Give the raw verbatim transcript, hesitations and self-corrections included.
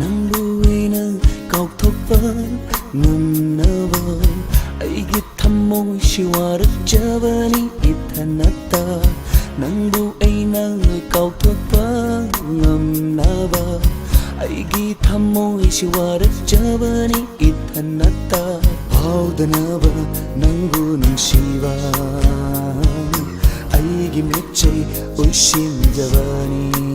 ꯅꯪꯕꯨ ꯑꯩꯅ ꯀꯥꯎꯊꯣꯛꯄ ꯉꯝꯅꯕ ꯑꯩꯒꯤ ꯊꯃꯣꯏꯁꯤ ꯋꯥꯔꯛꯆꯕꯅꯤ ꯏꯊꯟꯇ꯫ ꯅꯪꯕꯨ ꯑꯩꯅ ꯀꯥꯎꯊꯣꯛꯄ ꯉꯝꯅꯕ ꯑꯩꯒꯤ ꯊꯃꯣꯏꯁꯤ ꯋꯥꯔꯛꯆꯕꯅꯤ ꯏꯊꯟꯇ꯫ ꯐꯥꯎꯗꯅꯕ ꯅꯪꯕꯨ ꯅꯨꯡꯁꯤꯕ ꯑꯩꯒꯤ ꯃꯤꯠꯁꯤ ꯎꯏꯁꯤꯟꯖꯕꯅꯤ꯫